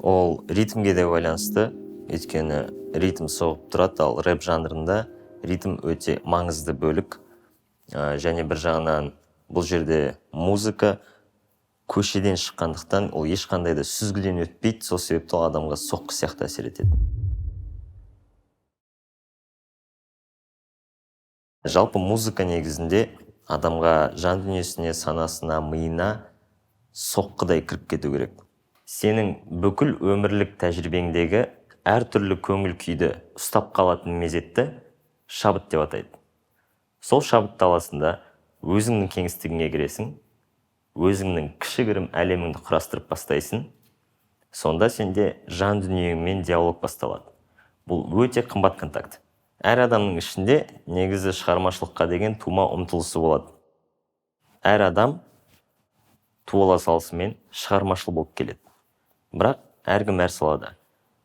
Ол ритмге де байланысты, өйткені ритм соғып тұрады, ал рэп жанрында ритм өте маңызды бөлік. Және бір жағынан бұл жерде музыка көшеден шыққандықтан, ол ешқандай да сүзгіден өтпейді, сол себепті ол адамға соққы сияқты әсер етеді. Жалпы музыка негізінде адамға жан дүниесіне, санасына, миына соққыдай кіріп кету керек. Сенің бүкіл өмірлік тәжірибеңдегі әртүрлі көңіл күйді ұстап қалатын мезетті шабыт деп атайды. Сол шабыт даласында өзіңнің кеңістігіңе кіресің, өзіңнің кішігірім әлеміңді құрастырып бастайсың. Сонда сенде жан дүниеңмен диалог басталады. Бұл өте қымбат контакт. Әр адамның ішінде негізі шығармашылыққа деген тума ұмтылысы болады. Әр адам туыла салысымен шығармашыл болып келеді. Бірақ әркім әр салада.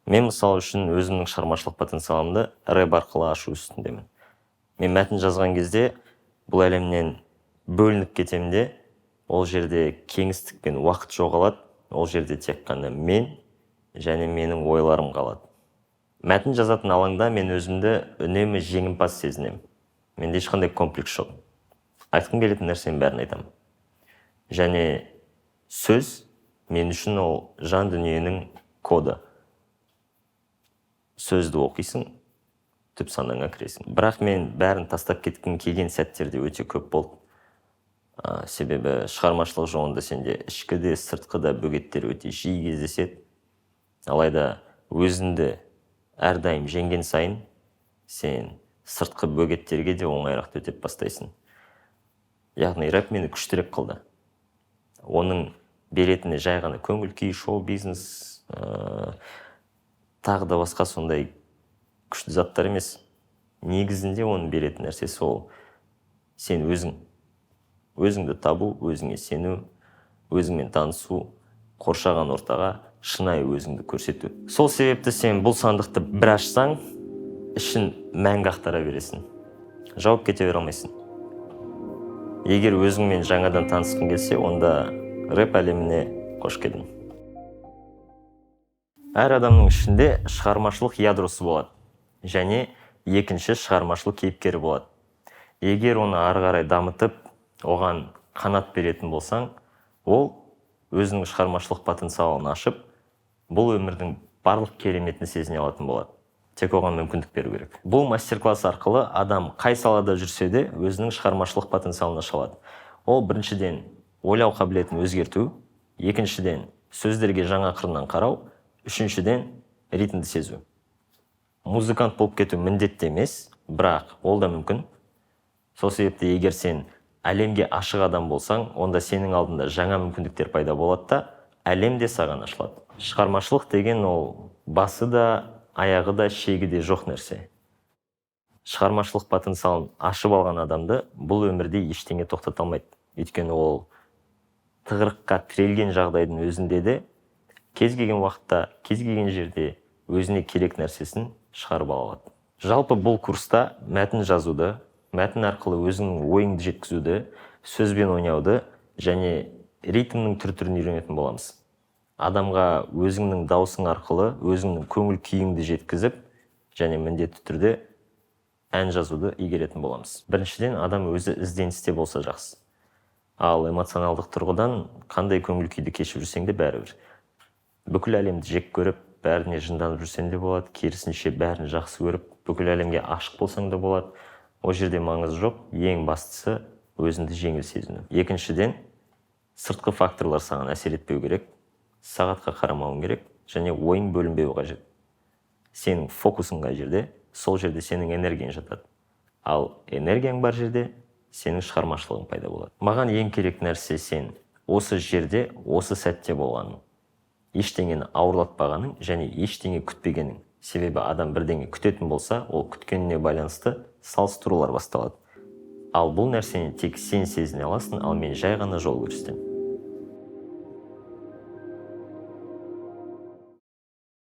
Мен мысалы үшін өзімнің шығармашылық потенциалымды рэп арқылы ашу үстіндемін. Мен мәтін жазған кезде бұл әлемнен бөлініп кетемін де, ол жерде кеңістік пен уақыт жоғалады, ол жерде тек қана мен және менің ойларым қалады. Мәтін жазатын алаңда мен өзімді үнемі жеңімпаз сезінемін. Менде ешқандай комплекс жоқ. Айтқым келетін нәрсенің бәрін айтамын. Және сөз мен үшін ол жан дүниенің коды. Сөзді оқисың, түп санаңа кіресің. Бірақ мен бәрін тастап кеткім келген сәттерде өте көп болды. Себебі шығармашылық жолында сенде ішкі де, сыртқы да бөгеттер өте жиі кездеседі. Алайда өзіңді әрдайым жеңген сайын сен сыртқы бөгеттерге де оңайырақ төтеп бастайсың. Яғни рэп мені күштірек қылды. Оның беретіні жай ғана көңіл күй, шоу бизнес, тағы да басқа сондай күшті заттар емес. Негізінде оның беретін нәрсесі ол сен өзің. Өзіңді табу, өзіңе сену, өзіңмен танысу, қоршаған ортаға шынайы өзіңді көрсету. Сол себепті сен бұл сандықты бір ашсаң, ішін мәңгі ақтара бересің. Жауып кете бере алмайсың. Егер өзіңмен жаңадан танысқың келсе, онда рэп әлеміне қош келдің. Әр адамның ішінде шығармашылық ядросы болады және екінші шығармашылық кейіпкері болады. Егер оны ары қарай дамытып, оған қанат беретін болсаң, ол өзінің шығармашылық потенциалын ашып, бұл өмірдің барлық кереметін сезіне алатын болады. Тек оған мүмкіндік беру керек. Бұл мастер-класс арқылы адам қай салада жүрсе де өзінің шығармашылық потенциалын аша алады. Ол біріншіден ойлау қабілетін өзгерту, екіншіден сөздерге жаңа қырынан қарау, үшіншіден ритмді сезу. Музыкант болып кету міндетті емес, бірақ ол да мүмкін. Сол себепті егер сен әлемге ашық адам болсаң, онда сенің алдында жаңа мүмкіндіктер пайда болады да, әлем де саған ашылады. Шығармашылық деген ол басы да, аяғы да, шегі де жоқ нәрсе. Шығармашылық потенциалын ашып алған адамды бұл өмірде ештеңе тоқтата алмайды. Өйткені ол тығырыққа тірелген жағдайдың өзінде де кез келген уақытта, кез келген жерде өзіне керек нәрсесін шығарып ала алады. Жалпы бұл курста мәтін жазуды, мәтін арқылы өзіңнің ойыңды жеткізуді, сөзбен ойнауды және ритмнің түр-түрін үйренетін боламыз. Адамға өзіңнің даусың арқылы өзіңнің көңіл күйіңді жеткізіп және міндетті түрде ән жазуды игеретін боламыз. Біріншіден, адам өзі ізденісте болса жақсы. Ал эмоционалдық тұрғыдан қандай көңіл күйді кешіп жүрсең де бәрібір. Бүкіл әлемді жек көріп, бәріне жынданып жүрсең де болады, керісінше бәрін жақсы көріп, бүкіл әлемге ашық болсаң да болады. Ол жерде маңызы жоқ, ең бастысы өзіңді жеңіл сезіну. Екіншіден, сыртқы факторлар саған әсер етпеу керек, сағатқа қарамауың керек және ойың бөлінбеуі қажет. Сенің фокусың қай жерде, сол жерде сенің энергияң жатады. Ал энергияң бар жерде сенің шығармашылығың пайда болады. Маған ең керек нәрсе сен осы жерде, осы сәтте болғаның. Ештеңені ауырлатпағаның және ештеңе күтпегенің. Себебі адам бірдеңе күтетін болса, ол күткеніне байланысты салыстырулар басталады. Ал бұл нәрсені тек сен сезіне аласың, ал мен жай ғана жол көрсетемін.